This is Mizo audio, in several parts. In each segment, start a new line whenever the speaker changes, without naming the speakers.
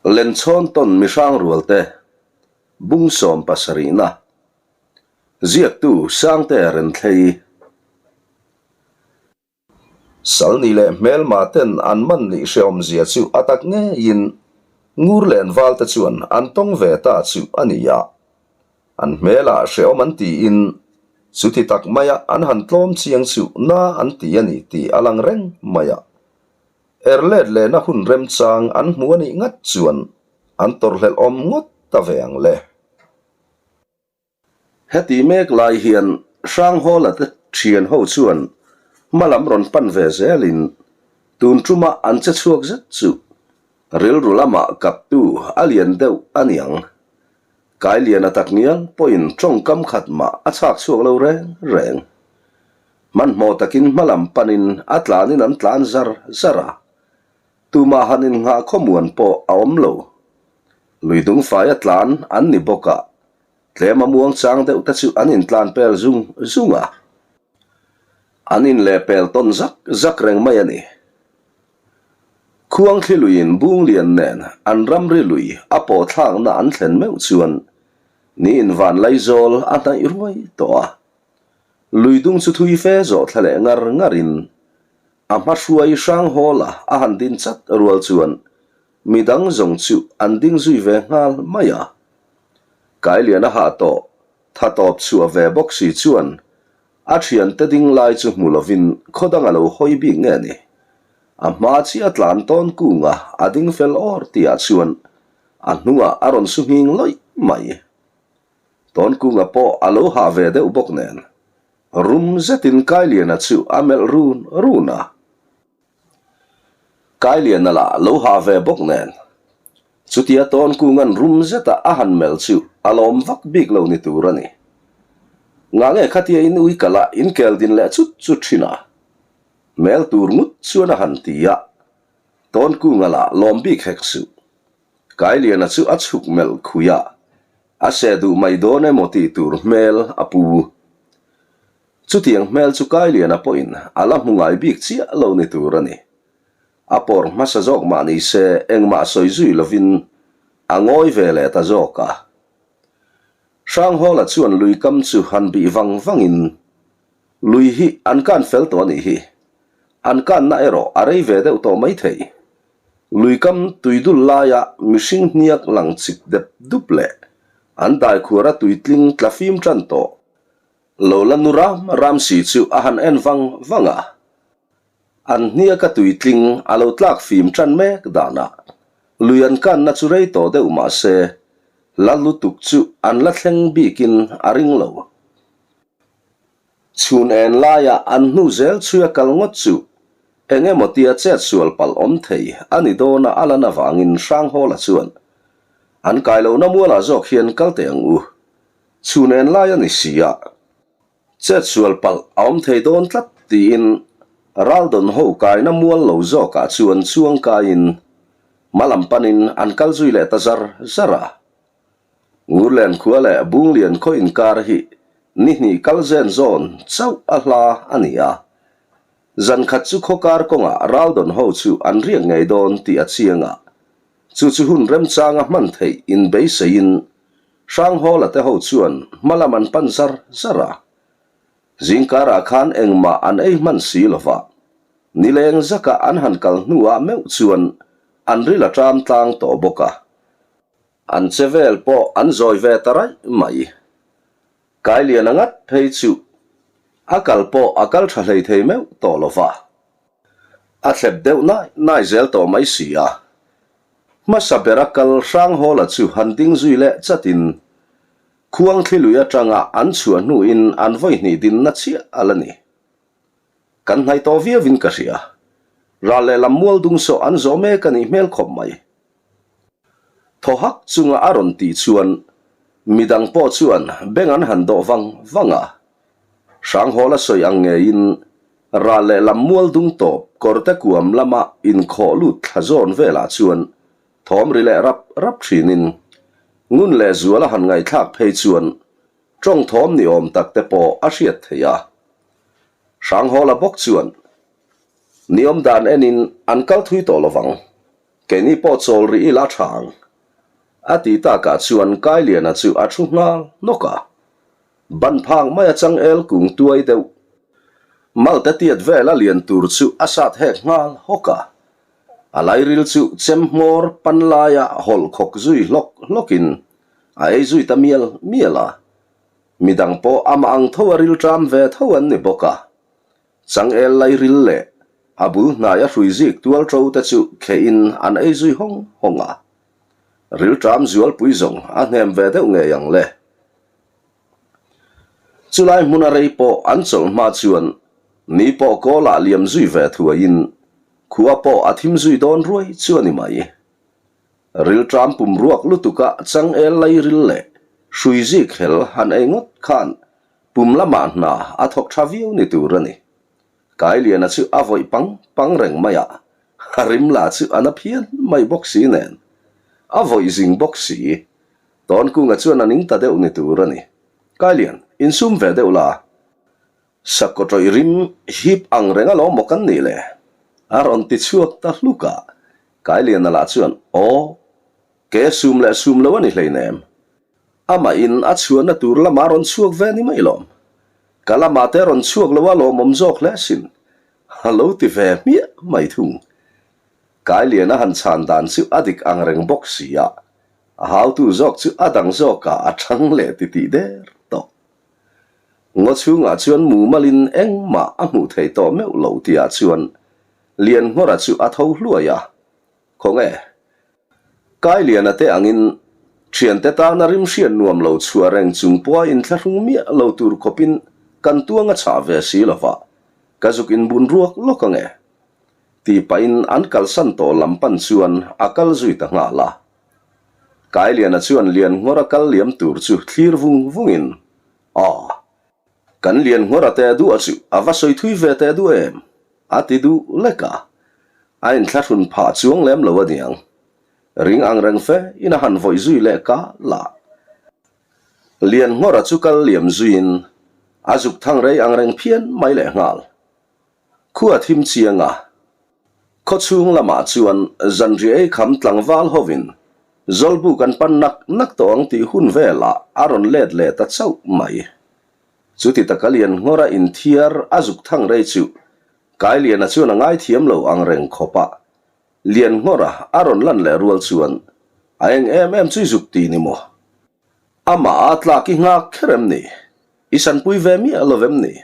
Lenchhawn tawn mihrang rualte bung sawm pasarihna ziaktu Sangte Renthlei. Salni leh hmelma ten an man nih hrehawmzia chu a tak ngeiin ngur len valte chuan an tawng ve ta chu a ni a. An hmelah hrehawm an tiin chuti tak maia an han tlawm chiang chu na an ti a ni tih a lang reng mai a. Er let lehna hun remchang an hmu a nih ngat chuan an tawrhhlelh awm ngawt ta ve ang le. Heti mek lai hian Hranghawla te thian ho chuan hma lam rawn pan ve zelin tun tuma an che chhuak zet chu rilru lamah kaptu a lian deuh a niang. Kailiana takngial pawhin tawngkam khat mah a chhak chhuak lo reng reng. Hmanhmawh takin hmalam panin a tlanin an tlan zar zar a, tumah han innghah khawmuan pawh a awm lo. Lui dungfaia tlan an ni bawk a, tlem a muang chang deuh te chu an intlan pel zung zung a, an inlehpel tawn zak zak reng mai a ni. Khuangthli luiin Bunglian nen an ramri lui a pawh thlakna an thlen meuh chuan ni invan laizawl a hnaih ruai tawh a. Lui dung chu thui fe zawh thla leh ngar ngarin a hma hruai hrang hawla a han din chat rual chuan midang zawng chu an ding zui ve nghal mai a. Kailian a hah tawh tha tawp chhuah ve bawk si chuan a thiante ding lai chu hmu lovin khaw dang a lo hawi bik nge ni. A hma chiah tlan tawn kunga a ding fel awr tihah chuan a hnungah a rawn su nghing lawih mai. Tawnkunga pawh a lo hah ve deuh bawk nen, rum zetin Kailiana chu a melh run run a. Kailiana lah lo hah ve bawk nen, chutia Tawnkunga'n rum zeta a han melh chu a lawm vak bik lo ni tur a ni. Ngah nge khatia in ui kalh a inkel din leh chut chut thin a? Hmel tur ngut chuan a han ti a, Tawnkunga lah lawm bik hek suh. Kailiana chu a chhuk melh khui a, a seh duh mai dawn emaw tih tur hmel a pu. Chutiang hmel chu Kailiana pawhin a la hmu ngai bik chiah lo ni tur a ni. A pawr hmasa zawk mah ni se engmah sawi zui lovin a ngawi ve leh ta zawk a. Hranghawla chuan lui kam chu han bih vang vangin, Lui hi an kan fel tawh a nih hi. An kanna erawh a rei ve deuh tawh maithei. Luikam tuidul laia mihring hniak lang chik dep dup leh an daikhuara tuitling tla fim tan tawh lo la nu ram ram si chu a han en vang vang a. An hniaka tuitling a lo tlak fim tan mek danah lui an kanna chu rei tawh deuh mah se la lutuk chu an la thleng bikin a ring lo. Chhun en laia an hnu zel chhuia kal ngawt chu eng emaw tia chet sual palh awm thei a ni dawn a a lan avangin Hranghawla chuan, An kai lohna mualah zawk hian kal teh ang u. Chhun en lai a ni si a, chet sual palh a awm thei dawn tlat tiin Raldawn ho kaina mual lo zawkah chuan chuang kaiin hmalam panin an kal zui leh ta zar zar a. Ngurlen khua leh Bunglian khaw inkar hi ni hnih kal zen zawn chauh a hla a ni a. Zan khat chu khaw kar kawngah Raldawn ho chu an riak ngei dawn tih a chiang a, chu chu hun remchanga hman theih inbeiseiin Hranghawla te ho chuan hma lam an pan zar zar a. Zingkarah khan engmah an ei hman si lova, nileng zaka an han kal hnuah meuh chuan an ril a ṭam tlang tawh bawk a. An che vel pawh an zawi ve ta raih mai. Kailiana ngat phei chu a kal pawh a kal tha hlei thei meuh tawh lo va. A thlep deuh nai nai zel tawh mai si a. Hmasa bera kal Hranghawla chu han ding zui leh chatin Khuangthli lui atanga an chhuah hnuin an vawi hnih dinna chiah a la ni. Kan hnaih tawh viauin ka hria. Ral lehlam mual dung sawh an zawh mek a nih hmel khawp mai. Thaw hak chunga a rawn tih chuan midang pawh chuan beng an han dawh vang vang a. Hranghawla sawi ang ngeiin ral lehlam mual dung tawp kawrte kuam lama inkhawh lut thla zawn velah chuan thawm ri leh rap rap thinin ngun leh zuala han ngaihthlak phei chuan tawng thawm ni awm tak te pawh a hriat theih a. Hranghawla bawk chuan ni awm dan enin an kal thui tawh lovang. Keini pawh chawl rih ila tha ang. A ti takah chuan Kailiana chu a thu nghal hnawk a. Ban phak mai a changel kung tuai deuh. Malte tiat vela lian tur chu a sat hek nghal hawk a. A lairil chu chem hmawr pan laia hawlh khawk zui hlawk hlawkin a ei zui ta mial mial a. Midang pawh amah ang tho a rilṭam ve tho an ni bawk a. Changel lairil leh a bul hnaia hrui zik tual ṭo te chu khehin an ei zui hawng hawng a. Rilṭam zualpui zawng a hnem ve deuh ngei ang le. Chulai hmuna rei pawh an chawlh hma chuan ni pawh kawlah liam zui ve thuaiin khua pawh a thim zui dawn ruai chu a ni mai. Rilṭam pum ruak lutuka changel lairil leh hrui zik hel han ei ngawt khan pum lamah hna a thawk tha viau ni tur a ni. Kailiana chu a vawih pang pang reng mai a, a rim lah chu a na phian mai bawk si nen, a vawih zing bawk si. Tawnkunga chuan a ning ta deuh ni tur a ni. Kailian, insum ve deuh la. Sakkaw tawih rim hip ang reng alawm maw kan nih le? A rawn ti chhuak ta hluk a. Kailiana lah chuan, Aw, ke sum leh sum lo a ni hleinem. Amah in a chhuahna tur lamah rawn chhuak ve ni mai lawm. Ka lamah te rawn chhuak lo a lawmawm zawk hle sin. A lo ti ve hmiah mai thung. Kailiana han chhan dan chu a dik ang reng bawk si a. A hautu zawk chu a dang zawkah a thang leh titih der tawh. Ngaw chhungah chuan mumalin engmah a hmuh theih tawh meuh lo tihah chuan Lianngawra chu a tho hluai a, Khawnge? Kailiana te angin thiante tana rimhriat nuam lo chhuah reng chung pawha inthlahrung miah lo tur khawpin kan tuang a chhah ve si lova, ka zuk inbun ruak lawk ange. Tih pahin an kalsan tawh lam pan chuan a kal zui ta nghal a. Kailiana chuan Lianngawra kal liam tur chu thlir vung vungin, Aw, kan Lianngawra teh duah chu a va sawi thui ve teh duh em? a ti duh lek a. A inthlahrun phah chuang lem lo a niang. Ring ang reng fe in a han vawih zui leh ka la. Lianngawra chu kal liam zuiin a zuk thang rei ang reng phian mai leh nghal. Khua thim chiang a, khaw chhung lamah chuan zanriah ei kham tlangval hovin Zawlbuk an pan nak nak tawh ang tih hun velah a rawn let leh ta chauh mai. Chuti taka Lianngawra inthiar a zuk thang rei chu Kailiana chuan a ngaithiam lo ang reng khawp a, Lianngawra a rawn lan leh rual chuan a eng em em chu i zuk ti ni maw? Amah a tlak i nghak kher em ni? I sanpui ve miah lo vem ni?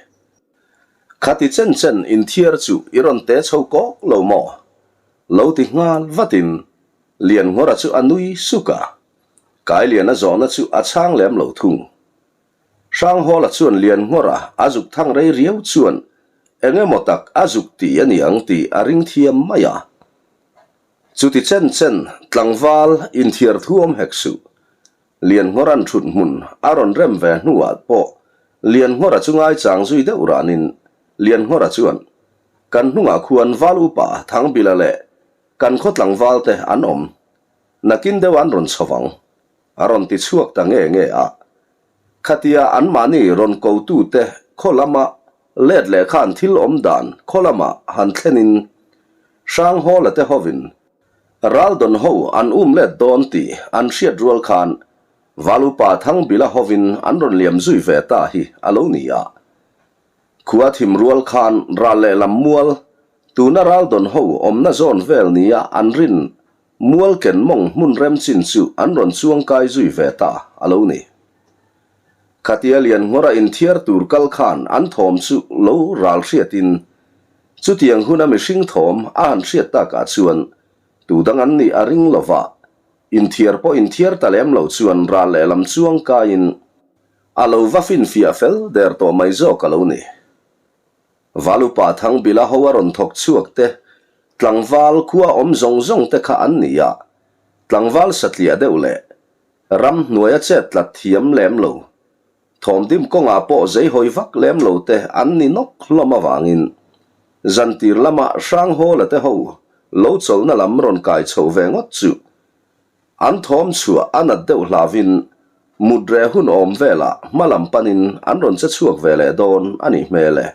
Khati chen chen inthiar chu i rawn te chho kawk lo maw? Lo ti nghal vatin Lianngawra chu a nui suk a. Kailiana zawhna chu a chhang lem lo thung. Hranghawla chuan Lianngawra a zuk thang rei riau chuan eng emaw tak a zuk ti a ni ang tih a ring thiam mai a. Chuti chen chen tlangval inthiar thu awm hek suh. Lianngawra'n thut hmun a rawn rem ve hnuah pawh Lianngawra chu ngaichang zui deuh ranin Lianngawra chuan, Kan hnungah khuan val upa Thangbila leh kan khaw tlangval te an awm. Nakin deuh an rawn chho vang. A rawn ti chhuak ta nge nge a. Khatia anmahni rawn kotute khaw lama let leh khan thil awm dan khaw lamah han thlenin Hranghawla te hovin Raldawn ho an um let dawn tih an hriat rual khan Valupa Thangbila hovin an rawn liam zui ve ta hi a lo ni a. Khua thim rual khan ral lehlam mual tuna Raldawn ho awmna zawn vel nia an rin Mual ken mawng hmun rem chin chu an rawn chuang kai zui ve ta a lo ni. Khatia Lianngawra inthiar tur kal khan an thawm chu lo ral hriatin chutiang huna mihring thawm a han hriat takah chuan tu dang an nih a ring lo va, inthiar pawh inthiar ta lem lo chuan ral lehlam chuang kaiin a lo va finfiah fel der tawh mai zawk a lo ni. Valupa Thangbila ho a rawn thawk chhuak te, tlangval khua awm zawng zawng te kha an ni a, tlangval satliah deuh leh ramhnuaia chet tlat thiam lem lo, thawmdim kawngah pawh zeihawi vak lem lo te an ni nawk hlawm avangin zantir lama Hranghawla te ho lo chawlhna lam rawn kai chho ve ngawt chu an thawm chhuah a nat deuh hlauhin mut reh hun awm velah hma lam panin an rawn che chhuak ve leh dawn a nih hmel e.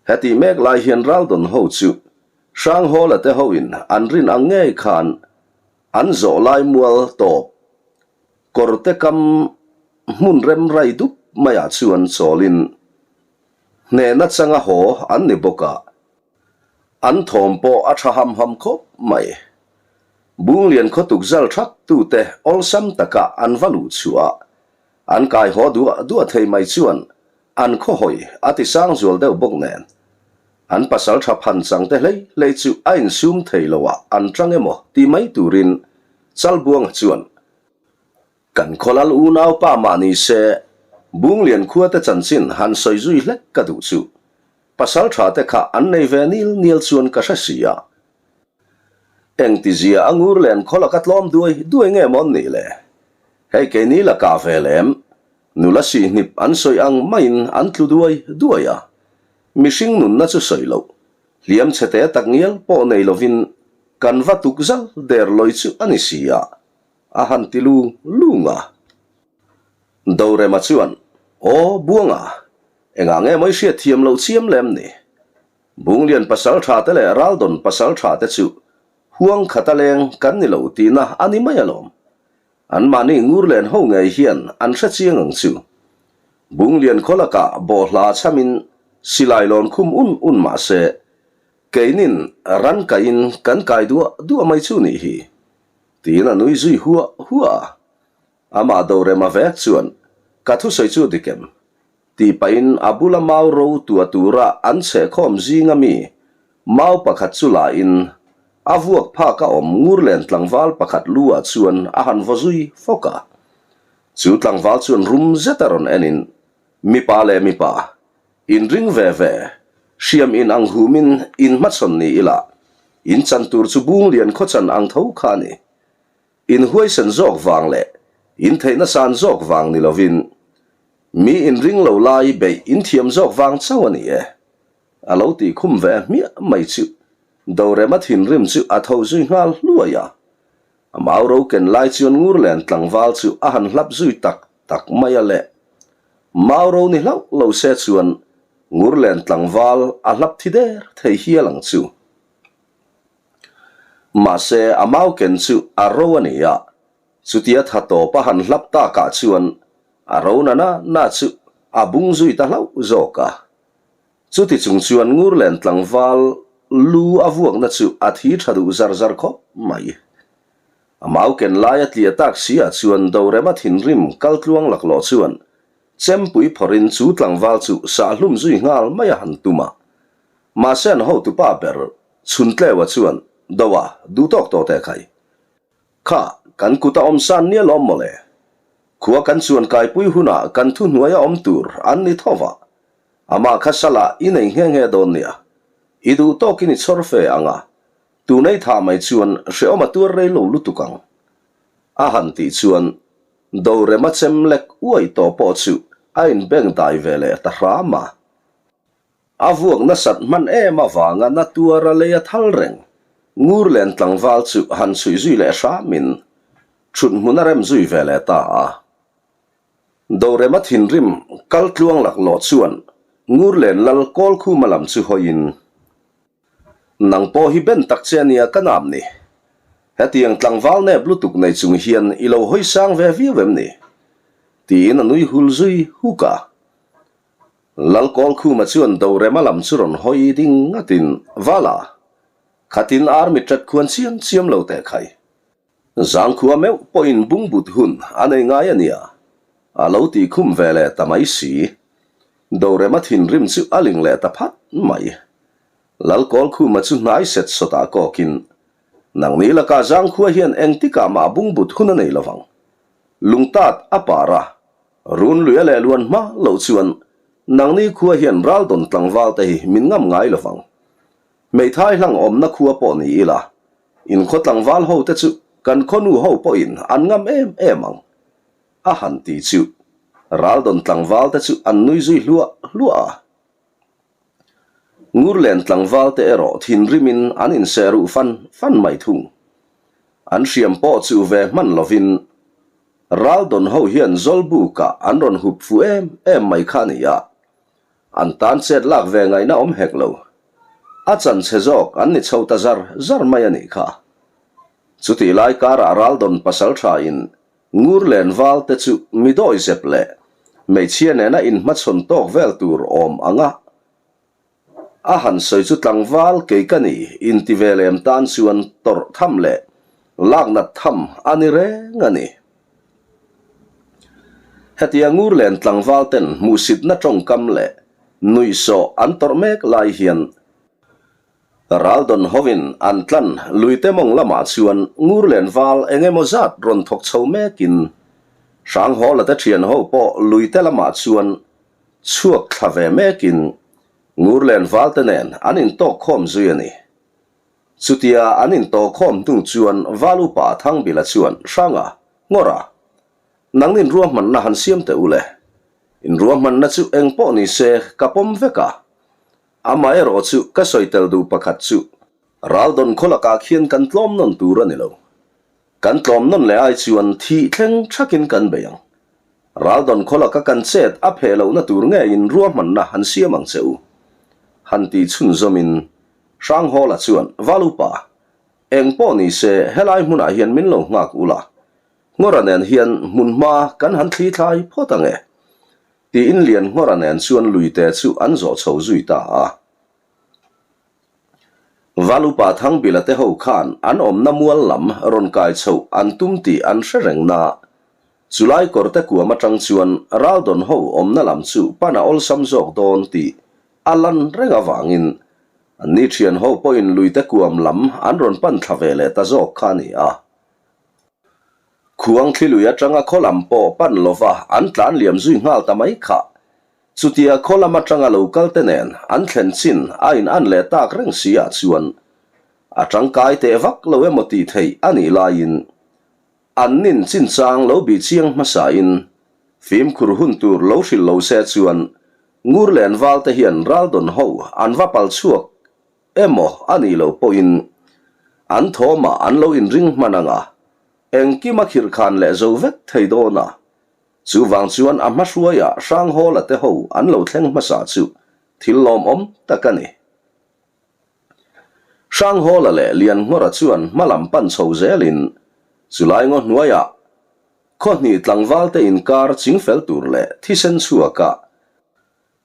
Hetih mek lai hian Raldawn ho chu. Hranghawla te hoin an rin ang ngei khan an zawh lai mual tawp kawrte kam hmun rem rai dup maiah chuan chawlin hnehna changa haw an ni bawk a, an thawm pawh a tha ham ham khawp mai. Bunglian khawtuk zal thak tute awlsam taka an va luh chhuah a, an kai haw duah duah thei mai chuan An khawhawi a ti sang zual deuh bawk nen, an pasal tha phan chang te hlei hlei chu a insum thei lo ah an tang emaw ti mai turin Chalbuanga chuan kan khawlal unaupa mah ni se Bunglian khua te chanchin han sawi zui hlek ka duh chu pasal tha te kha an nei ve nil nial chuan ka hre si a. Engtizia a ngur len khawla ka tlawm duai duai nge mawn nih le? Hei keini lakah ve lem Nula sihnip an sawi ang maiin an tlu duai duai a, mihring nunna chu sawi loh, hliam chhete tak ngial pawh nei lovin kan va tuk zal der lawi chu a ni si a, a han ti lung lung a. Dorema chuan, Aw, Buanga, engah nge maw i hriat thiam loh chiam lem ni? Bunglian pasal tha te leh Raldawn pasal tha te chu huang khata leng kan ni lo tihna a ni mai alawm. Anmahni ngur len ho ngei hian an hre chiang ang chu. Bunglian khaw lakah bawhhla chhamin silai lawn khum un un mah se, keinin ran kaihin kan kai duah duah mai chu nih hi, tiin a nui zui huah huah a. Amah Dorema vek chuan, Ka thusawi chu dik em? Tih pahin a bula mau ro tua tura an chhehkhawm zinga mi mau pakhat chu lahin a vuak phak a awm Ngurlen tlangval pakhat lu ah chuan a han vaw zui fawk a. Chu tlangval chuan rum zet a rawn enin, Mipa leh mipa, inring ve ve, hriam in ang humin in hmachhawn ni ila, in chan tur chu Bunglian khawchan ang tho kha a ni. In huaisen zawk vang leh in theihna san zawk vang ni lovin, mi inring lo lai beih in thiam zawk vang chauh a ni e. A lo tih khum ve hmiah mai chu Dorema thinrim chu a tho zui nghal hluai a. A mau ro ken lai chuan Ngurlen tlangval chu a han hlap zui tak tak mai a le. Mau ro ni hlauh lo se chuan Ngurlen tlangval a hlap thi der thei hial ang chu. Mahse, a mau ken chu a ro a ni a, chutia tha tawp a han hlap takah chuan a ro na na na chu a bung zui ta hlauh zawk a. Chuti chung chuan Ngurlen tlangval lu a vuakna chu a thi tha duh zar zar khawp mai. A mau ken lai a tliah tak si ah chuan Dorema thinrim kal tluang laklawh chuan chempui phawrhin chu tlangval chu sahhlum zui nghal mai a han tum a. Mahse an hotupa ber Chhuntleua chuan, Doa, duh tawk tawh teh khai. Kha, kan kut a awm san nia lawm mawle. Khua kan chuan kaipui hunah kan thuhnuai a awm tur an ni tho va. Amah kha salah i nei nghe nghe dawn nia. I duh tawkin i chhawr fe ang a, tunei thah mai chuan hrehawm a tuar rei lo lutuk ang. A han tih chuan Dorema chem lek uai tawh pawh chu a inbeng dai ve leh ta hram a. A vuak nasat hman em avanga na tuara lei a thal reng. Ngurlen tlangval chu han chhuih zui leh hramin thut hmun a rem zui ve leh ta a. Dorema thinrim kal tluang laklawh chuan Ngurlen lal Kawlkhuma lam chu hawiin, Nang pawh hi ben tak che ania ka nam ni. Hetiang tlangval nep lutuk nei chung hian i lo hawi sang ve viau em ni? Tiin a nui hul zui huk a. Lalkawlkhuma chuan Dorema lam chu rawn hawi ding ngatin, Vala, khatin army tat khuan chiam chiam lo teh khai. Zangkhua meuh pawhin bungbut hun a nei ngai a nia, a lo tih khum ve leh ta mai si. Dorema thinrim chu a ling leh ta phat mai. Lalkawlkhuma chu hnai set sawtah kawkin, Nangni lakah Zangkhua hian engtikah mah bungbut hun a nei lovang. Lungtat a par a, Runluia leh luan hma loh chuan nangni khua hian raldawn tlangval te hi min ngam ngai lo vang. Hmeithai hlang awmna khua pawh ni ila, in khaw tlangval ho te chu kan khaw nu ho pawhin an ngam em em ang, a han ti chu raldawn tlangval te chu an nui zui hluah hluah a. Ngurlen tlangval te erawh thinrimin an inseh ruh fan fan mai thung. An hriam pawh chu ve hman lovin Raldawn ho hian Zawlbukah an rawn hup fu em em mai kha a ni a, an tan chet lak ve ngaihna awm hek lo. A chan chhe zawk an ni chho ta zar zar mai a nih kha. Chutih lai karah Raldawn pasaltha in Ngur len val te chu mi dawi zep leh hmeichhia nena inhmachhawn tawk vel tur awm ang a. A han sawi chu tlangval kei ka ni inti ve lem tan chuan tawrh tham leh laknat tham a ni reng a ni. Hetia ngur len tlangval ten hmuhsitna tawngkam leh nuihsawh an tawrh mek lai hian Raldawn hovin an tlan luite mawng lamah chuan ngur len val eng emaw zat rawn thawk chho mekin Hranghawla te thian ho pawh luite lamah chuan chhuak thla ve mekin ngur len val te nen an intawk khawm zui a ni. Chutia an intawh khawm hnu chuan val upa Thangbila chuan Hranga, Ngawra, nangnin ruahmanna han siam teh u le. In ruahmanna chu eng pawh ni se ka pawm vek a, Amaherawh chu ka sawi tel duh pakhat chu Raldawn khaw lakah khian kan tlawm nawn tur a ni lo. Kan tlawm nawn leh ai chuan thih thleng thakin kan bei ang. Raldawn khaw laka kan chet a pheh lohna tur ngeiin ruahmanna han siam ang che u. Han tih chhunzawmin Hranghawla chuan, Valupa, eng pawh ni se helai hmunah hian min lo nghak ula, Ngawra nen hian hmunhma kan han thli thlai phawt ang e. Tiin Lianhngawra nen chuan luite chu an zawh chho zui ta a. Valupa Thangbila te ho khan an awmna mual lam rawn kai chhoh an tum tih an hre reng na. Chulai kawrte kuam atang chuan Raldawn ho awmna lam chu pan a awlsam zawk dawn tih a lan reng avangin anni thian ho pawhin luite kuam lam an rawn pan thla ve leh ta zawk kha a ni a. Khuang thlilui atanga khaw lam pawh pan lova an tlan liam zui nghal ta mai kha. Chutia khaw lam atanga lo kal te nen an thlen chin a in an leh tak reng si ah chuan a tangkai teh vak lo emaw tih theih a nih laiin an nin chinchang lo bih chiang hmasa in fimkhur hun tur lo hrilh lo se chuan ngur len val te hian raldawn ho an va pal chhuak Emaw a nih loh pawhin an thawmah an lo inring hman ang a, engkim a khirhkhan leh zo vek thei dawn a. Chuvang chuan a hmahruaiah Hranghawla te ho an lo thleng hmasa chu thil lawmawm tak a ni. Hranghawla leh Lianngawra chuan hma lam pan chho zelin chulai ngaw hnuaiah khaw hnih tlangvalte inkar chingfel tur leh thisen chhuakah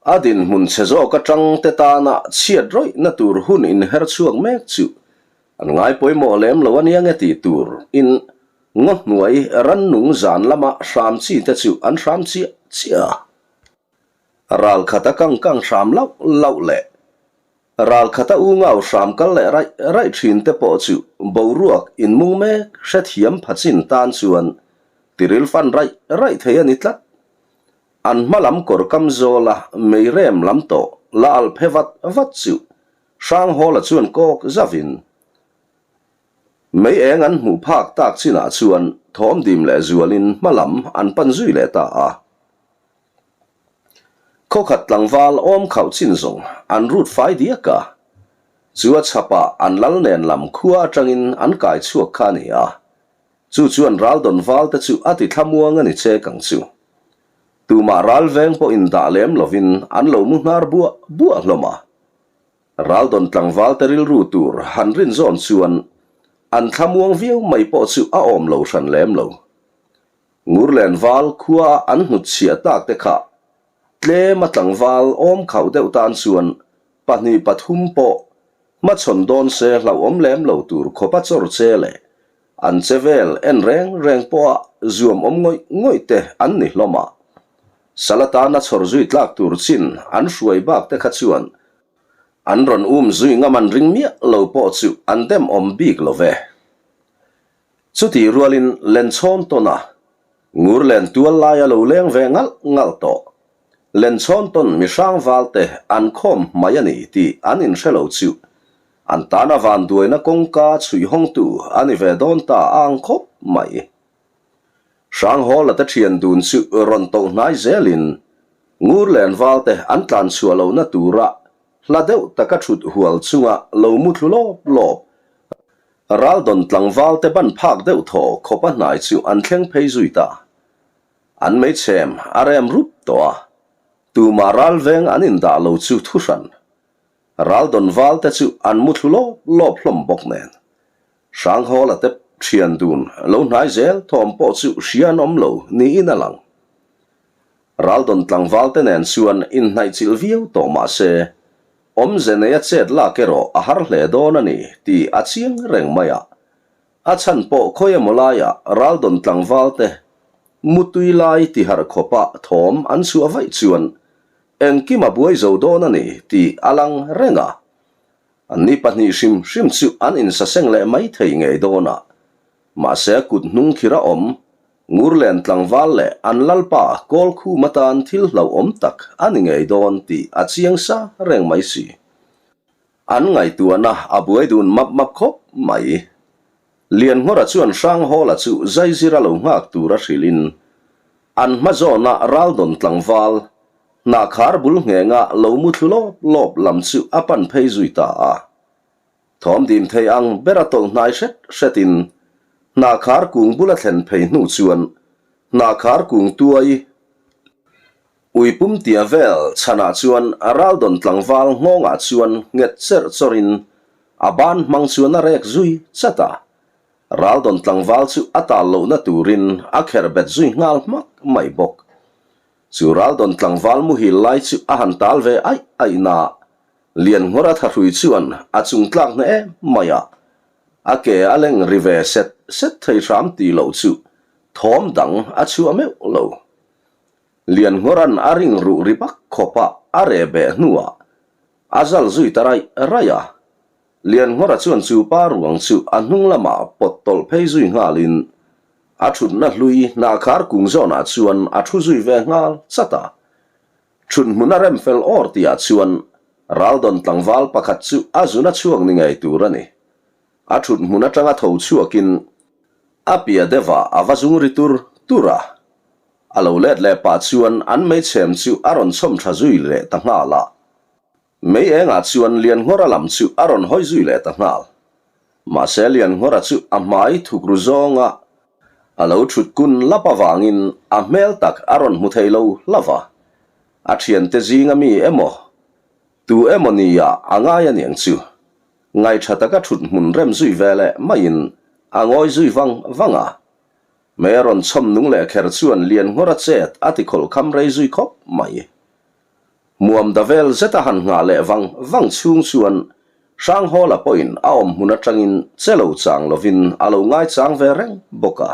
A dinhmun chhe zawk atang te tana chhiat rawihna tur hun inher chhuak mek chu an ngai pawimawh lem lo a nia nge tih tur in ngaw hnuai rannung zan lama hram chi te chu an hram chiah chiah a. Ral khata kang kang hram lauh lauh leh ral khata u ngau hram kal leh raih raih thin te pawh chu boruak inmung mek hrethiam phachin tan chuan tiril fan raih raih thei a ni tlat. An hma lam kawr kam zawla mei rem lam tawh la al phe vat vat chu Hranghawla chuan kawk zavin mei eng an hmuh phak tak chinah chuan thawm dim leh zualin hma lam an pan zui leh ta a. Khawkhat tlangval awm khauh chin zawng an rut fai diak a, chu a chhapah an lal nen lam khua atangin an kai chhuak kha a ni a. Chu chuan Raldawn val te chu a ti thlamuang a ni che kang chu. Tumah ral veng pawh in dah lem lovin an lo mu hnar buah buah hlawm a. Raldawn tlangval te rilru tur han rin zawn chuan an thlamuang viau mai pawh chu a awm lo hran lem lo. Ngurlen val khua a an hnutchhiah tak te kha tlem a tlangval awm khauh deuh tan chuan pahnih pathum pawh hmachhawn dawn se hlauhawm lem lo tur khawp a chawr che leh An che vel en reng reng pawha zuam awm ngawih ngawih te an ni hlawm a. Sal atana chhawr zui tlak tur chin an hruai bak te kha chuan an rawn um zui ngam an ring miah lo pawh chu an dem awm bik lo ve. Chutih rualin Lenchhawn tawna ngur len tual laia lo leng ve ngalh ngalh tawh Lenchhawn tawn mi hrang valte an khawm mai a ni tih an inhre lo chu An tana vanduaina kawngka chhuih hawngtu a ni ve dawn ta a ang khawp mai. Hranghawla te thian dun chu rawn toh hnai zelin ngur len valte an tlan chhuah lohna tura hla deuh taka thut hual chunga lo mu thlu lawp lawp. Raldawn tlangvalte ban phak deuh thaw khawpa hnai chu an thleng phei zui ta. An meichhem a rem rup tawh a, tumah ralveng an indah lo chu thuhran. Raldawn valte chu an muthlu lawp lawp hlawm bawk nen. Hranghawla te thian dun lo hnai zel thawm pawh chu hria an awm lo niin a lang. Raldawn tlangval te nen chuan inhnaih chilh viau tawh mah se, awmze neia chet lak erawh a har hle dawn a ni tih a chiang reng mai a. A chhan pawh khawi emaw laiah Raldawn tlangval te mutui lai tiharh khawpa thawm an chhuah vaih chuan engkim a buai zo dawn a ni tih a lang reng a. Anni pahnih hrim hrim chu an insaseng leh mai thei ngei dawn a, mahse a kut hnung khir a awm, Ngurlen tlangval leh an lalpa Kawlkhum atan thil hlauhawm tak a ni ngei dawn tih a chiang sa reng mai si. An ngaihtuahna a buai dun map map khawp mai. Lianngawra chuan Hranghawla chu zaizira lo nghak tura hrilhin an hma zawna Raldawn tlangval Hnahkhar bul nghenga lo mu thlu lawp lawp lam chu a pan phei zui ta a. Thawm dim thei ang bera tawlh hnai hret hretin hnahkhar kung bula thlen phei hnu chuan hnahkhar kung tuai ui pum tia vel chhanah chuan Raldawn tlangval nghawngah chuan nghet cherh chawrhin a ban hmang chuan a rek zui chat a. Raldawn tlangval chu a tal lohna turin a kherh bet zui nghal hmak mai bawk. Chu Raldawn tlangval muhil lai chu a han tal ve aih aih na, Lianngawra thahrui chuan a chung tlak hna em mai a, a ke a leng ri ve set set thei hram tih loh chu thawm dang a chhuah meuh lo. Lianngawra'n a ring ruh ri bak khawp a a reh beh hnuah a zal zui ta raih raih a, Lianngawra chuan chu pa ruang chu a hnung lamah pawt tawlh phei zui nghalin a thutna hlui hnahkhar kung zawnah chuan a thu zui ve nghal chat a. Thut hmun a rem fel awr tihah chuan Raldawn tlangval pakhat chu a zun a chhuak ni ngei tur a ni. A thut hmun atanga tho chhuakin a pia deuhah a va zung ri tur tur a. A lo let leh pah chuan an meichhem chu a rawn chhawm tha zui leh ta nghal a. Mei engah chuan Lianngawra lam chu a rawn hawi zui leh ta nghal. Mahse Lianngawra chu a hmai thukru zawnga a lo thut kun lap avangin a hmel tak a rawn hmu thei lo hlauh a. A thiante zinga mi emaw, tu emaw nia a ngai aniang chu. Ngaihṭha taka thut hmun rem zui ve leh maiin a ngawi zui vang vang a. Mei a rawn chhawm nung leh kher chuan Lianngawra chet a ti khawlhkham rei zui khawp mai. Muam da vel zeta han nghah leh vang vang chhung chuan Hranghawla pawhin a awm hmun atangin che lo chang lovin a lo ngaichang ve reng bawk a.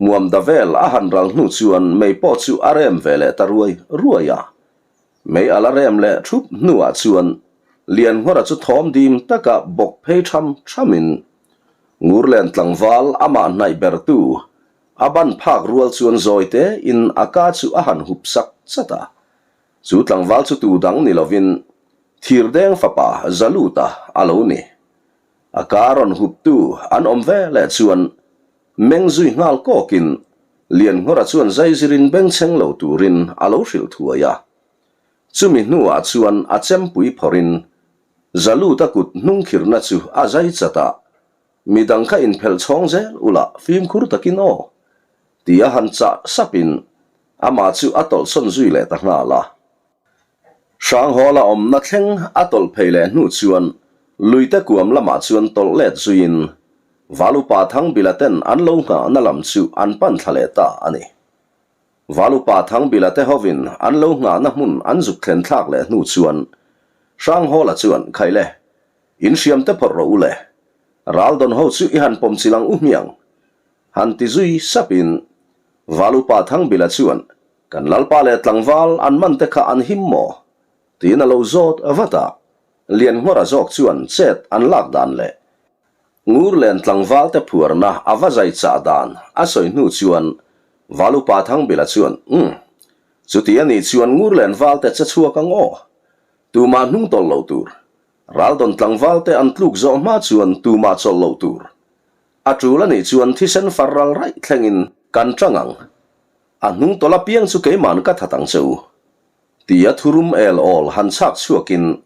Muam da vel a han ral hnu chuan mei pawh chu a rem ve leh ta ruai ruai a. Mei a la rem leh thup hnuah chuan Lianngawra chu thawm dim taka bawk phei tham thamin Ngurlen tlangval amah hnaih bertu A ban phak rual chuan zawi te in a ka chu a han hup sak chat a. Chu tlangval chu tu dang ni lovin Thirdeng fapa Zaluta a lo ni. A ka rawn hup tu an awm ve leh chuan meng zui nghal kawkin Lianngawra chuan zaizirin bengchheng lo turin a lo hrilh thuai a. Chumi hnuah chuan a chempui phawrhin Zaluta kut hnungkhirna chu a zai chat a. Mi dang kha inphelh chhawng zel ula fimkhur takin aw, ti a han chah sapin amah chu a tawlhsawn zui leh ta nghal a. Hranghawla awmna thleng a tawlh phei leh hnu chuan luite kuam lamah chuan tawlh let zuiin Valupa Thangbila ten an lo nghahna lam chu an pan thla leh ta a ni. Valupa Thangbila te hovin an lo nghahna hmun an zuk thlen thlak leh hnu chuan Hranghawla chuan Khaile, In hriam te phawrh rawh u le. Ral dawn ho chu i han pawm chil ang u hmiang. Han ti zui sap in Valupa Thangbila chuan kan lalpa leh tlangval an man te kha an him maw? Tiin a lo zawt vat a. Lianngawra zawk chuan chet an lak dan leh Ngurlen tlangval te phuarna a va zai chah dan a sawi hnu chuan Valupa Thangbila chuan umm chuti a nih chuan Ngurlen val te che chhuak ang aw. Tumah hnung tawlh loh tur. Raldawn tlangval te an tluk zawh hma chuan tumah chawlh loh tur. A tul a nih chuan thisen far ral raih thlengin kan tang ang. A hnung tawlh apiang chu keiman ka that ang che u. Tia thurum el awl han chhak chhuakin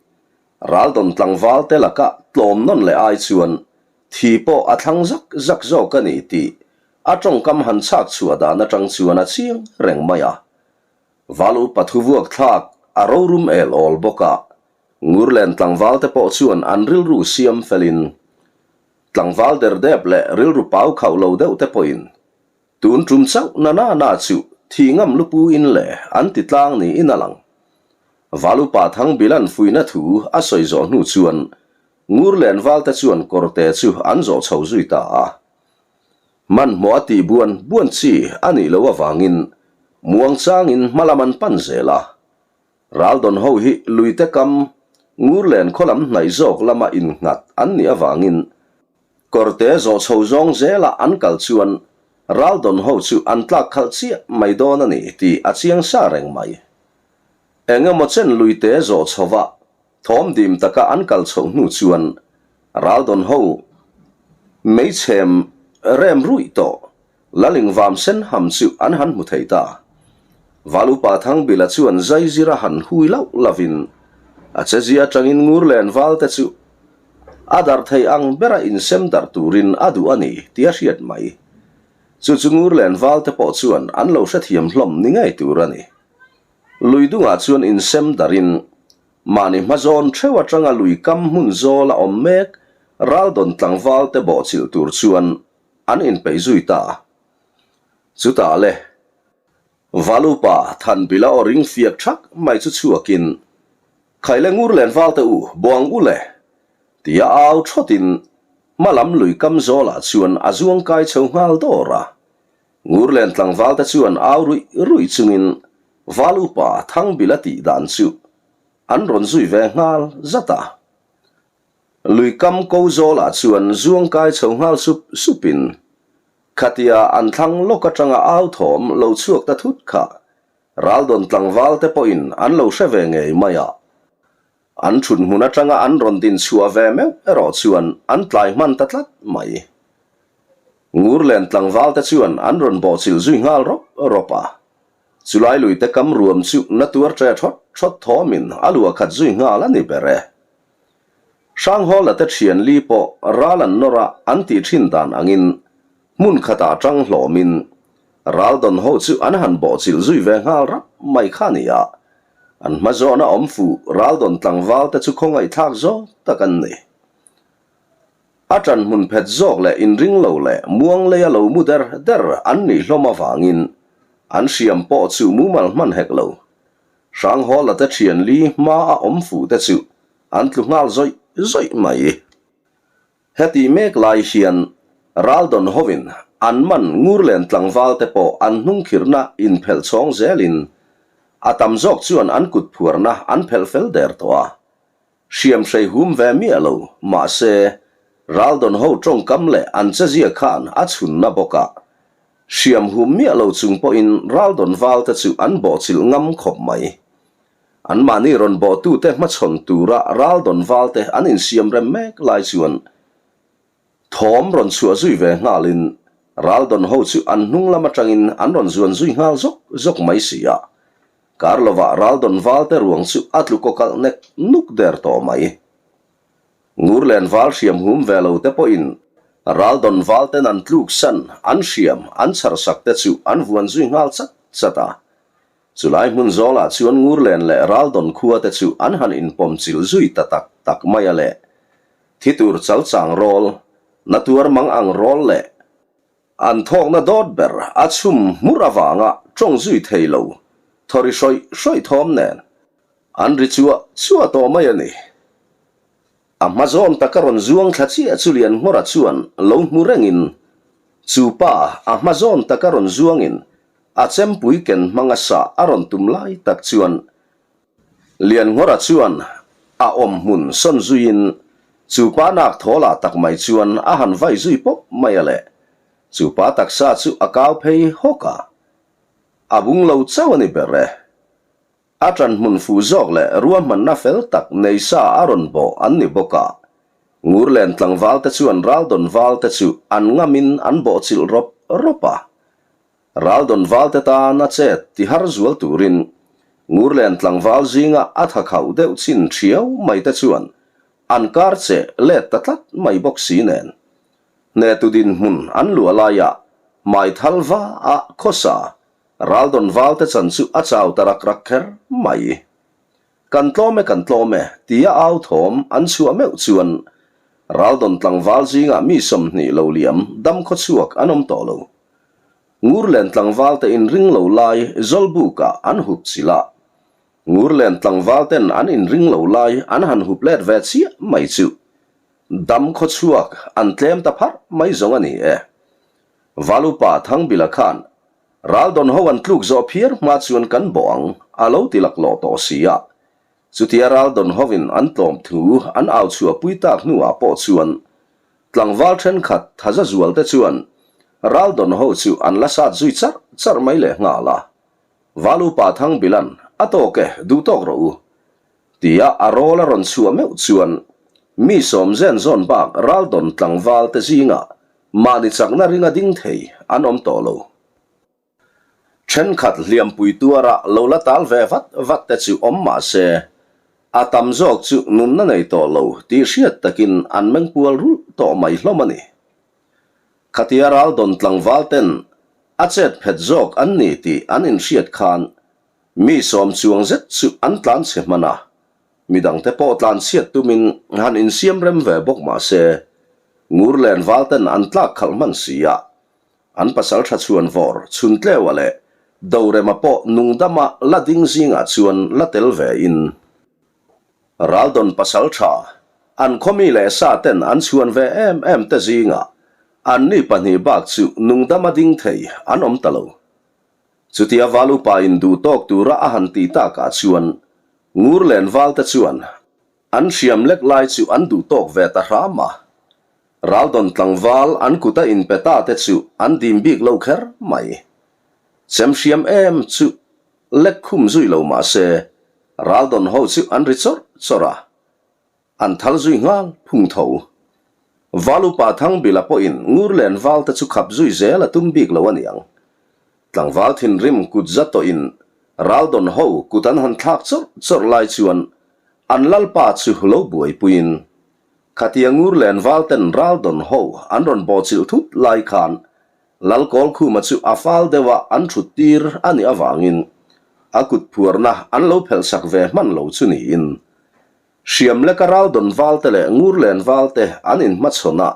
Raldawn tlangval te laka tlawm nawn leh ai chuan thi pawh a thlang zak zak zawk a ni tih a tawngkam han chhak chhuah dan atang chuan a chiang reng mai a. Val upa thu vuak thlak a rorum el awl bawk a. Ngurlen tlangvalte pawh chuan an rilru siam felin, tlangval derdep leh rilru pau khauh lo deuh te pawhin tun tum chauh na na na chu thi ngam lupu in le an ti tlang niin a lang. Valupa Thangbilan fuihna thu a sawi zawh hnu chuan Ngurlen valte chuan kawrte chu an zawh chho zui ta a. Hmanhmawh a tih buan buan chi a nih loh avangin muangchangin hmalam an pan zel a. Raldawn ho hi luite kam Ngurlen khaw lam hnaih zawk lama innghat an nih avangin kawrte zawh chho zawng zela an kal chuan Raldawn ho chu an tlak khalh chiah mai dawn a ni tih a chiang sa reng mai. Eng emaw chen luite zawh chhova thawm dim taka an kal chhoh hnu chuan Raldawn ho meichhem rem ruih tawh Laling vam sen ham chu an han hmu thei ta. Val upa Thangbila chuan zai zira han hui lauh lovin a chezia atangin Ngurlen valte chu a darh thei ang bera insem darh turin a duh a ni tih a hriat mai. Chu chu Ngurlen valte pawh chuan an lo hrethiam hlawm ni ngei tur a ni. Lui dungah chuan insem darhin mahni hmazawn theuh atanga lui kam hmun zawl a awm mek Raldawn tlangvalte bawhchilh tur chuan an inpeih zui ta a. Chutah le, Valupa Thanbila aw ring fiak thak mai chu chhuakin, Khaile ngur len valte u, buang u le! tia au thawtin hma lam lui kam zawlah chuan a zuang kai chho nghal dawr a. Ngur len tlangvalte chuan au ruih ruih chungin Valupa Thangbila tih dan chu an rawn zui ve nghal zat a. Lui kam ko zawlah chuan zuang kai chho nghal sup supin khatia an thlang lawk atanga au thawm lo chhuak ta thut kha Raldawn tlangval te pawhin an lo hre ve ngei mai a. An thut hmun atanga an rawn din chhuah ve meuh erawh chuan an tlai hman ta tlat mai. Ngurlen tlangval te chuan an rawn bawhchilh zui nghal rawp rawp a. Chulai lui te kam ruam chu na tuar ṭe ṭhawt ṭhawt thawmin a luah khat zui nghal a ni ber e. Hranghawla te ṭhian li pawh ral an nawr a an tih ṭhin dan angin hmun khatah ṭang hlawmin ral dawn ho chu an han bawhchilh zui ve nghal rap mai kha a ni a, an hma zawhna awm fuh ral dawn tlangval te chu khawngaihthlak zawk tak an ni. A ṭan hmun phet zawk leh inring lo leh muang leia lo mu der der an nih hlawm avangin an hriam pawh chu mumal hman hek lo. Hranghawla te ṭhian li hma a awm fuh te chu an tlu nghal zawih zawih mai. Heti mek lai hian Raldawn hovin an man Ngurlen tlangval te pawh an hnungkhirhna inphelh chhawng zelin a tam zawk chuan an kut phuarna an phelh fel der tawh a. Hriam hrei hum ve miah lo, mahse, Raldawn ho tawngkam leh an chezia khan a chhunna bawk a. Hriam hum miah lo chung pawhin Raldawn valte chu an bawhchilh ngam khawp mai. Anmahni rawn bawhtute hmachhawn tura Raldawn valte an insiam rem mek lai chuan Thawm rawn chhuah zui ve nghalin Raldawn ho chu an hnung lam atangin an rawn zuan zui nghal zawk zawk mai si a. Kar lovah Raldawn valte ruang chu a tlu kaw kalh nek nuk der tawh mai. Ngurlen val hriam hum ve lo te pawhin Raldawn valten an tluk san an hriam an chhar sak te chu an vuan zui nghal chat chat a. Chulai hmun zawlah chuan Ngurlen leh Raldawn khua te chu an han inpawm chilh zui ta tak tak mai a le. Thi tur chal chang rawl, na tuar mang ang rawl leh an thawkna dawt ber a chhum hmur avanga tawng zui thei lo thaw ri hrawih hrawih thawm nen an ri chuah chuah tawh mai a ni. A hma zawn taka rawn zuang thla chiah chu Lianhmawra chuan lo hmu rengin chu pa a hma zawn taka rawn zuangin a chempui ken hmanga sah a rawn tum lai tak chuan Lianngawra chuan a awm hmun sawn zuiin chu pa nak thawlah tak mai chuan a han vai zui pawp mai a le. Chu pa taksa chu a kau phei hawk a, a bung lo chauh a ni ber e. A ṭan hmun fuh zawk leh ruahmanna fel tak nei sa a rawn bawh an ni bawk a. Ngurlen tlangval te chuan Raldawn val te chu an ngamin an bawhchilh rawp rawp a. Raldawn valte tana chet ti har zual turin Ngurlen tlangval zinga a tha khauh deuh chin thiau mai te chuan an kar che let ta tlat mai bawk si nen. Hnetu dinhmun an luah laiah hmai thal va a khawsa Raldawn valte chan chu a chau ta rak rak kher mai. Kan tlawm e, kan tlawm e, tia au thawm an chhuah meuh chuan Raldawn tlangval zingah mi 20 lo liam dam khawchhuak an awm tawh lo. Ngurlen tlangval te inring lo lai Zawlbukah an hup chilh a. Ngurlen tlangval ten an inring lo lai an han hup let ve chiah mai chu dam khawchhuak an tlem ta pharh mai zawng a ni e. Valupa Thangbila khan Raldawn ho an tluk zawh phiar hma chuan kan bawh ang a lo ti laklawh tawh si a. Chutia Raldawn hovin an tlawm thu an au chhuah pui tak hnuah pawh chuan tlangval thenkhat thaza zual te chuan Raldawn ho chu an la sat zui charh charh mai leh nghal a. Valupa Thangbilan, A tawk e, duh tawk rawh u. Tia a rawl a rawn chhuah meuh chuan mi sawm zen zawn bak Raldawn tlangval te zingah Mahni chakna ringa ding thei an awm tawh lo. Thenkhat hliampui tuara lo la tal ve vat vat te chu awm mah se, a tam zawk chu nunna nei tawh lo tih hriat takin an meng pual rulh tawh mai hlawm a ni. Khatia ral dawn tlangval ten a chet phet zawk an ni tih an inhriat khan mi sawm chuang zet chu an tlan chhe hman a, Midangte pawh tlanchhiat tumin han insiam rem ve bawk mah se, Ngurlen valten an tlak khalh hman si a, an pasal tha chhuan vawr Chhuntleua leh Dorema pawh nungdama la ding zingah chuan la tel ve in. Raldawn pasal tha, an khawmi leh sa ten an chhuan ve em em te zingah anni pahnih bak chu nungdama ding thei an awm ta lo. Chutia val upa in duh tawk tura a han tih takah chuan Ngurlen valte chuan an hriam lek lai chu an duh tawk ve ta hram a. Raldawn tlangval an kuta inpe ta te chu an dim bik lo kher mai. Chem hriam em chu lek khum zui lo mah se Raldawn ho chu an ri chawrh chawrh a. An thal zui nghal phung tho. Val upa Thangbila pawhin Ngurlen valte chu khap zui zel a tum bik lo a niang. Tlangval thinrim kut za tawhin Raldawn ho kut an han thlak chawrh chawrh lai chuan an lalpa chu lo buaipuiin khatia Ngurlen valten Raldawn ho an rawn bawhchilh thut lai khan Lalkawlkhuma chu a fal deuha an thut tir a nih avangin a kut phuarna an lo phelhsak ve hman lo chu niin Hriam leka Raldawn valte leh Ngurlen valte an inhmachhawn a,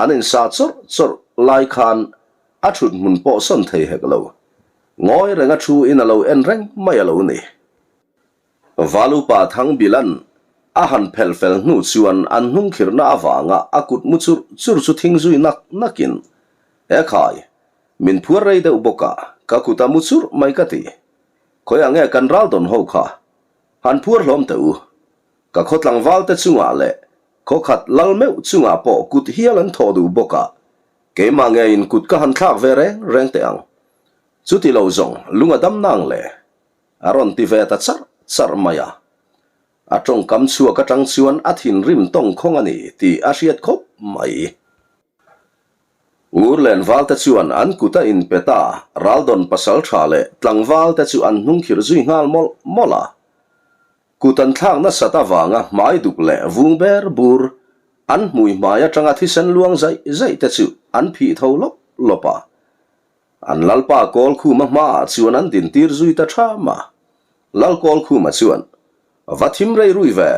an insa chawrh chawrh lai khan a thut hmun pawh sawn thei hek lo. Ngawi renga thu in a lo en reng mai a lo ni. Valupa Thangbilan a han phelh fel hnu chuan an hnungkhirhna avanga a kut mu churh churh chu thing zui nak nakin, E khai, min phuar rei deuh bawk a, ka kut a mu churh mai ka ti. Khawiah nge kan Raldawn ho kha? Han phuar hlawm teh u. Ka khaw tlangval te chungah leh khaw khat lal meuh chungah pawh kut hial an thawh duh bawk a, keimah ngeiin kut ka han thlak ve reng reng teh ang. Chuti lo zawng lung a dam nang le? A rawn ti ve ta charh charh mai a. A tawngkam chhuak atang chuan a thinrim tawngkhawng a ni tih a hriat khawp mai. Ngurlen valte chuan an kut a inpe ta, Raldawn pasaltha leh tlangvalte chu an hnungkhirh zui nghal mawlh mawlh a. Kut an thlak nasat avanga hmai duk leh vung ber bur, an hmui hmai atanga thisen luang zaih zaih te chu an phih tho lawp lawp a. An lalpa Kawlkhuma hmaah chuan an dintir zui ta ṭham a. Lal Kawlkhuma chuan, Va thim rei rui ve,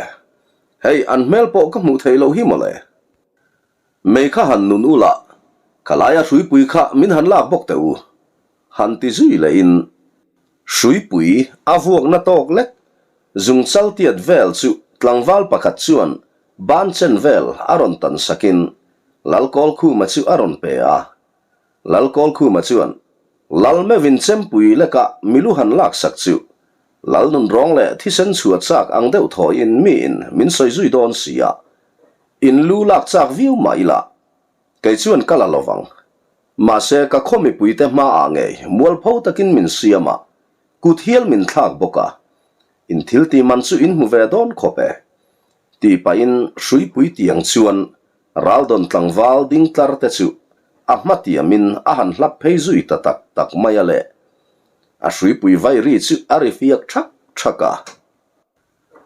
hei an hmel pawh ka hmuh theih loh hi mawle. Mei kha han nun ula, ka laia hruipui kha min han lak bawk teh u, han ti zui lehin hruipui a vuakna tawk lek zungchal tiat vel chu tlangval pakhat chuan ban chen vel a rawn tan sakin Lalkawlkhuma chu a rawn pe a. Lalkawlkhuma chuan Lal meuhin chempui leka milu han laksak chu Lal nunrawng leh thisen chhuah chak ang deuh thawiin miin min sawi zui dawn si a, in lu lak chak viau mah ila, kei chuan ka la lovang. Mahse ka khaw mipuite hmaah ngei mualpho takin min siam a, kut hial min thlak bawk a, in thil tih man chu in hmu ve dawn khawp e, tih pahin hruipui tiang chuan Raldawn tlangval ding tlar te chu a hma tiamin a han hlap phei zui ta tak tak mai a le. A hruipui vai ri chu a ri fiak thak thak a.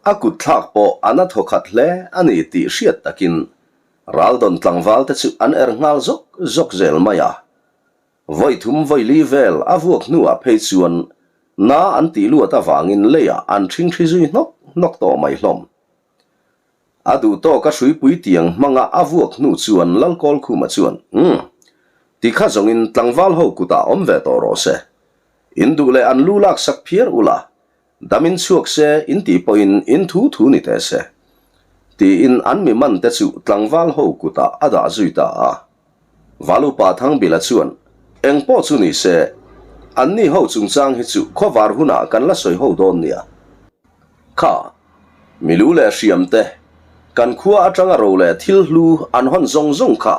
A kut thlak pawh a na thaw khat hle a ni tih hriat takin Raldawn tlangval te chu an er nghal zawk zawk zel mai a. Vawi thum vawi li vel a vuak hnuah phei chuan na an tih luat avangin leiah an ṭhingṭhi zui hnawk hnawk. hnawk tawh mai hlawm. A duh tawk a hruipui tiang hmanga a vuak hnu chuan Lalkawlkhuma chuan, Umm, ti kha zawngin tlangval ho kutah awm ve tawh rawh se. In duh leh an lu laksak phiar ula, Dam in chhuak se in tih pawhin in thu thu ni teh se. Tiin an mi man te chu tlangval ho kutah a dah zui ta a. Valupa Thangbila chuan, Eng pawh chu ni se, anni ho chungchang hi chu khawvar hunah kan la sawi ho dawn nia. Kha, Milu leh hriam te, kan khua atanga ro leh thil hlu an hawn zawng zawng kha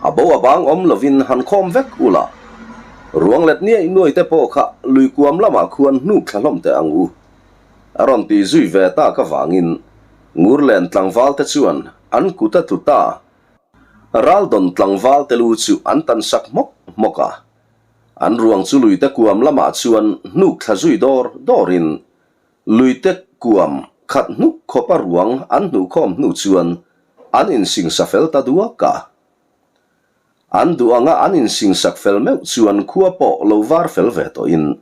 a bo a bang awm lovin han khawm vek ula, ruang let niaih nuai te pawh kha lui kuam lamah khuan hnuk thla hlawm teh ang u. A rawn ti zui ve tak avangin Ngurlen tlangval te chuan an kut a tlu ta. Raldawn tlangval te lu chu an tan sak hmawk hmawk a. An ruang chu luite kuam lamah chuan hnuk thla zui dawr dawrin Luite kuam khat hnuk khawpa ruang an hnuhkhawm hnu chuan an insingsa fel ta duak a. An duh anga an insingsak fel meuh chuan khua pawh lo var fel ve tawhin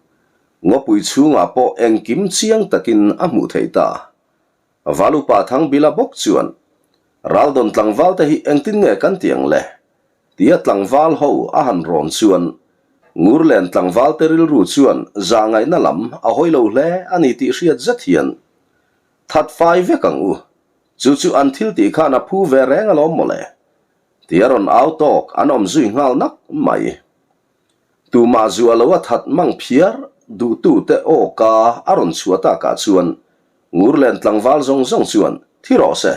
ngawpui chhungah pawh engkim chiang takin a hmuh theih ta. Valupa Thangbila bawk chuan, Raldawn tlangval te hi engtin nge kan ti ang le? Tia tlangval ho a han rawn chuan Ngurlen tlangval te rilru chuan zahngaihna lam a hawi lo hle a ni tih hriat zet hian that fai vek ang u, chu chu an thil tih khan a phu ve reng alawm mawle tia rawn au tawk an awm zui nghal nak mai. Tumah zuah lo a that mang phiar duhtu te aw ka a rawn chhuah takah chuan Ngurlen tlangval zawng zawng chuan thi rawh se,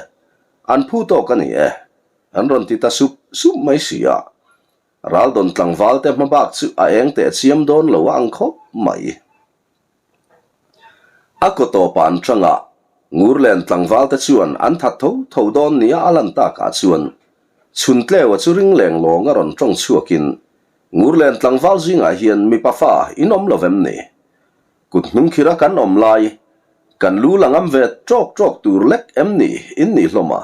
an phu tawk a ni e. An rawn ti ta sup sup mai si a, Raldawn tlangval te hmabak chu a eng teh chiam dawn lo a ang khawp mai. A kaw tawpa an tang a, Ngurlen tlangval te chuan an that tho tho dawn nia a lan takah chuan Chhuntleua chu ring leng lawng a rawn tawng chhuakin, Ngurlen tlangval zingah hian mipa fa in awm lo vem ni? Kut hnungkhira kan awm lai, kan lu la ngam ve tawk tawk tur lek em ni in nih hlawm a?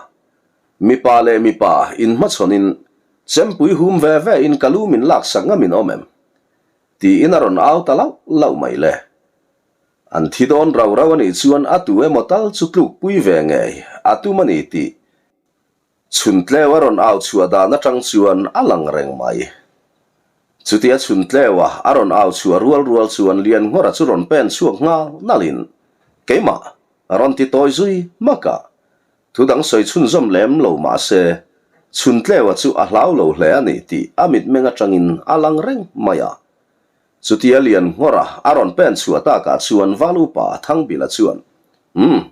Mipa leh mipa inhmachhawnin chempui hum ve ve in ka lu min laksak ngam in awm em? Tiin a rawn au ta lauh lauh mai le. An thi dawn rau rau a nih chuan a tu emaw tal chu tlukpui ve ngei a tum a ni tih Chhuntleu a rawn au chhuah dan atang chuan a lang reng mai. Chutia Chhuntleua a rawn au chhuah rual rual chuan Lianngawra chu rawn pen chhuak nghal nalhin keimah a rawn ti tawi zui hmak a. Thu dang sawi chhunzawm lem lo mah se, Chhuntleua chu a hlau lo hle a ni tih a mitmeng atangin a lang reng mai a. Chutia lian nghawra a rawn pen chhuah takah chuan Val Upa Thangbila chuan, Umm,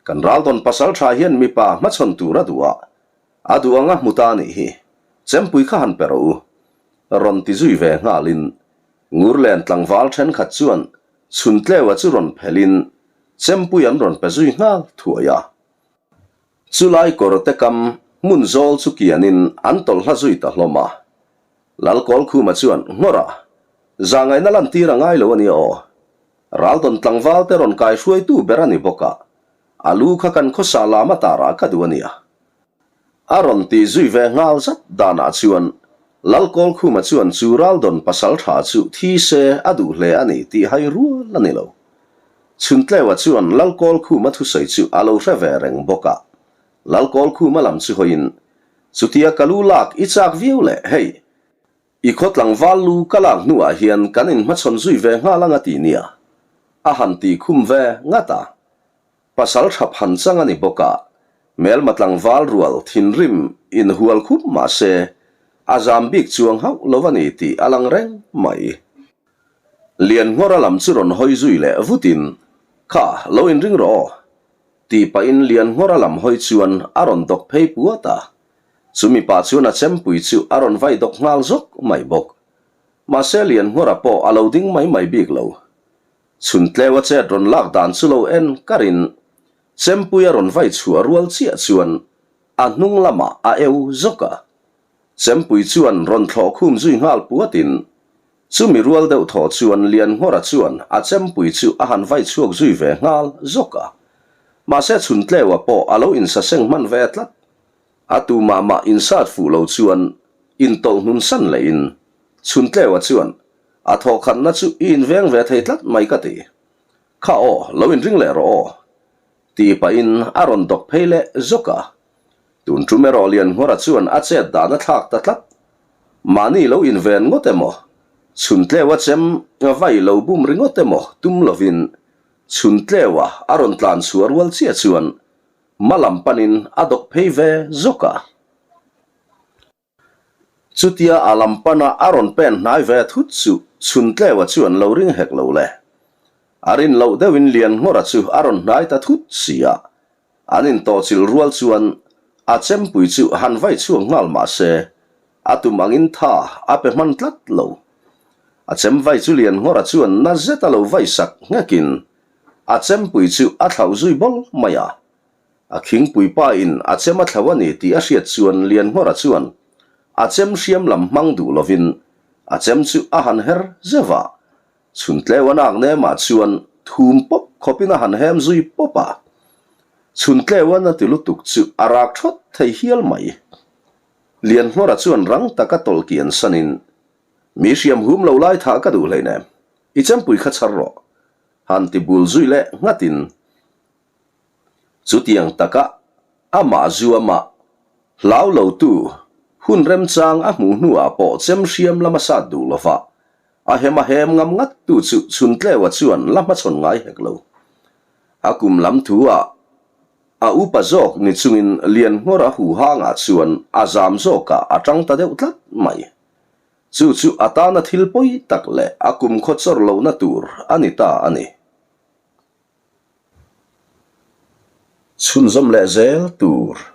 kan Raldawn pasaltha hian mipa hmachhawn tur a duh a, a duh anga hmu ta a nih hi, chempui kha han pe rawh u, rawn ti zui ve nghalin Ngurlen tlangval thenkhat chuan Chhuntleua chu rawn phelhin Chempui an rawn pe zui nghal thuai a. Chulai kawr te kam hmun zawl chu kianin an tawlh hla zui ta hlawm a. Lalkawlkhuma chuan, Nghawrah, zahngaihna lantir a ngai lo a nia aw. Raldawn tlangval te rawn kai hruaitu ber a ni bawk a, a lu kha kan khawsa lam a tarah ka duh a nia. A rawn tih zui ve nghal zat danah chuan Lalkawlkhuma chuan chu Raldawn pasal tha chu thi se a duh hle a ni tih hai rual a ni lo. Chhuntleua chuan Lalkawlkhuma thusawi chu a lo hre ve reng bawk a. Lalkawlkhuma lam chu hawiin, Chutia ka lu lak i chak viau leh hei, i khaw tlangval lu ka lak hnuah hian kan inhmachhawn zui ve nghal ang a ti nia, a han ti khum ve ngat a. Pasal tha phan chang a ni bawk a, hmelma tlangval rual thinrim inhual khup mah se, a zam bik chuang hauh lo a ni tih a lang reng mai. Lianngawra lam chu rawn hawi zui leh vutin, Kha, lo inring rawh aw, tih pahin Lianngawra lam hawi chuan a rawn dawk phei puat a. Chumi pah chuan a chempui chu a rawn vai dawk nghal zawk mai bawk. Mahse Lianngawra pawh a lo ding mai mai bik lo. Chhuntleu a chet rawn lak dan chu lo en karin Chempui a rawn vai chhuah rual chiah chuan a hnung lamah a eu zawk a. Chempui chuan rawn thlawh khum zui nghal puatin chumi rual deuh thaw chuan Lianngawra chuan a Chempui chu a han vai chhuak zui ve nghal zawk a. Mahse Chhuntleua pawh a lo insaseng hman ve tlat. A tu mah mah insat fuh lo chuan intawlh hnun san lehin Chhuntleua chuan A thawhkhatna chu i inveng ve thei tlat mai ka ti. Kha aw, lo inring leh rawh aw. Tih pahin a rawn dawk phei leh zawk a. Tun tum erawh Lianhmawra chuan a chet dan a thlak ta tlat. Mahni lo inven ngawt emaw, chhun tleua chem vai lo bum ringawt emaw tum lovin chhun tleua a rawn tlan chhuah rual chiah chuan hma lam panin a dawk phei ve zawk a. Chutia a lam pana a rawn pen hnai ve thut chu Chhuntleua chu an lo ring hek lo le. A rin loh deuhin Lianhmawra chu a rawn hnai ta thut si a. An intawhchilh rual chuan a chempui chu han vai chhuak nghal mah se, a tum angin tha a pe hman tlat lo. A chem vai chu Lianhmawra chuan na zet a lo vai sak nghekin a chempui chu a thlauh zui bawl mai a. A khingpui pa in a chem a thlo a ni tih a hriat chuan Lianhmawra chuan a chem hriam lam hmang duh lovin a chem chu a han her zeuh a, chhuntleu a nak nemah chuan thum pawp khawpin a han hem zui pawp a. Chhuntleu a na ti lutuk chu a rak thawt thei hial mai. Lianhmawra chuan rang taka tawlh kian sanin, Mi hriam hum lo lai thah ka duh hleinem, i chempui kha chhar rawh, han ti bul zui leh nghatin Chutiang taka amah zuama hlau lotu hun remchang a hmuh hnuah pawh chem hriam lama sat duh lova a hem a hem ngam ngat tu chu Chhuntleua chuan la hmachhawn ngai hek lo. A kum lam thu ah a upa zawk ni chungin Lianhmawra huhangah chuan a zam zawkah a tang ta deuh tlat mai. Chu chu a tana thil pawi tak leh a kumkhaw chawr lohna tur a ni ta a ni. Chhunzawm leh zel tur.